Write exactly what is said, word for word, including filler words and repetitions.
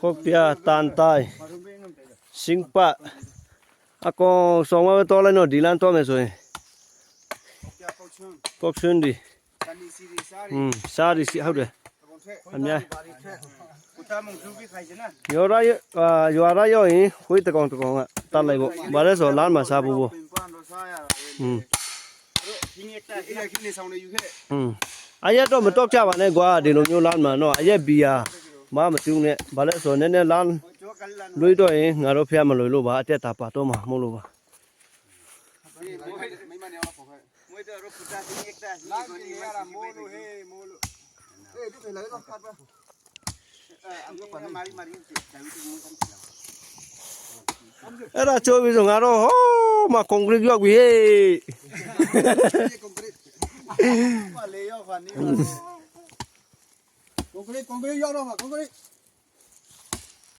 Kokpia tantai. Singpa. Ako songma tolai no dilan to me soi. Koksun di. Hmm, sari si hau de. Amya. Yora yo, ah, yora yo i, hui tekong tekong a, talai bo. Bare so lan ma sa bu bo. Hmm. Hmm. Aya to metok cha ba ne gua di lo nyu lan ma no, aya bia. Ma ma tiu ne, bare so ne ne lan. Lui to i, ngaro phia ma lui lo ba, ate ta pa to ma mo lo ba. Era chobi jong aro ho ma concrete yok bi he. Concrete, concrete yok ro ma, concrete.